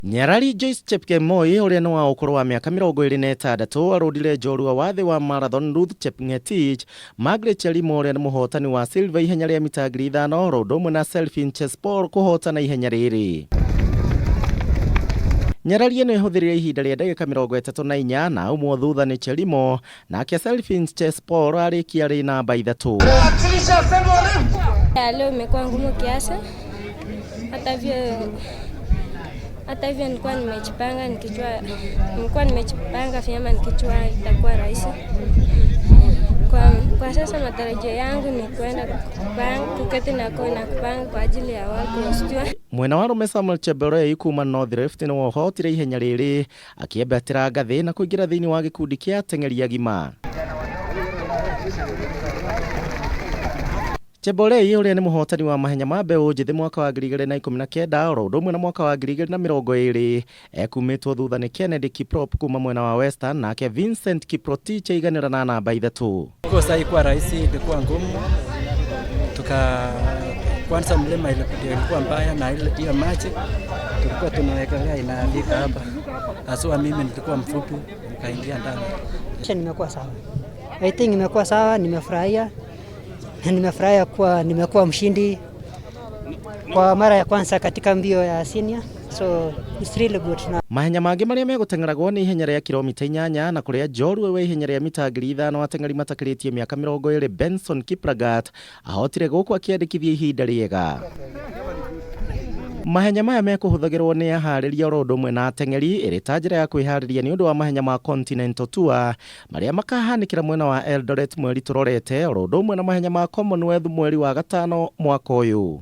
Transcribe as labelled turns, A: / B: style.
A: Nyarari Joyce Chepkemoi ũrĩa nĩ wa ũkũrũ wa mĩaka 26 arũndire njorua wa thĩ wa marathon Ruth Chepngetich, Margaret Chelimo ũrĩa nĩ mũhotani wa silver ihenya rĩa mita 5,000 oro ũndũ ũmwe na Celphine Chespol kũhotana ihenya rĩrĩ. Nyarari ĩno ĩhũthĩrire ihinda rĩa ndagĩka 34 na aumwo thutha nĩ Chelimo nake Celphine Chespol arĩkia arĩ namba ithatũ.
B: Ya leo imekuwa ngumu kiasi. Hata hivyo hata hivyo nilikuwa nimejipanga nikijua nilikuwa nimejipanga vyema nikijua itakuwa rahisi. Kwa, kwa sasa matarajio yangu ni kwenda kupanga, kuketi na ko na kupanga kwa ajili ya World Cross Tour.
A: Mwena wa arũme Samuel Cheborei kuma North Rift nĩwe ũhotire ihenya rĩrĩ akĩambatĩra ngathĩ na kũingĩra thĩinĩ wa gĩkundi kĩa ateng'eri agima. Cheborei ũrĩa nĩ mũhotani wa mahenya ma mbeũ njĩthĩ mwaka wa 2019 oro ũndũ ũmwe na mwaka wa 2020 ekumĩtwo thutha nĩ Kennedy Kiprop kuma mwena wa Western nake Vincent Kiprotich aiganĩra na namba ithatũ.
C: Course haikuwa rahisi, ilikuwa ngumu. Tuka kwanza mlima ilikuwa ilikuwa mbaya na ile hiyo maji tulikuwa tunawekelea inaandika hapa. Haswa mimi nilikuwa mfupi nikaingia ndani.
D: Nimekuwa sawa. I think imekuwa sawa, nimefurahia na nimefurahia kuwa nimekuwa mshindi kwa mara ya kwanza katika mbio ya senior. So it's really good. Na
A: Mahenya mangĩ marĩa megũteng'eragwo nĩ ihenya rĩa kilomita 8 na kũrĩa njorue wa ihenya rĩa mita 5,000 ateng'eri matakĩrĩtie mĩaka 20 Benson Kiplagat ahotire gũkũ akĩandĩkithia ihinda rĩega. Mahenya maya mekũhũthagĩrwo nĩ aharĩria oro ũndũ ũmwe na ateng'eri ĩrĩ ta njĩra ya kwĩharĩria nĩ ũndũ wa mahenya ma Continental Tour marĩa makahanĩkĩra mwena wa Eldoret mweri tũrorete oro ũndũ ũmwe na mahenya ma Commonwealth mweri wa gatano mwaka ũyũ.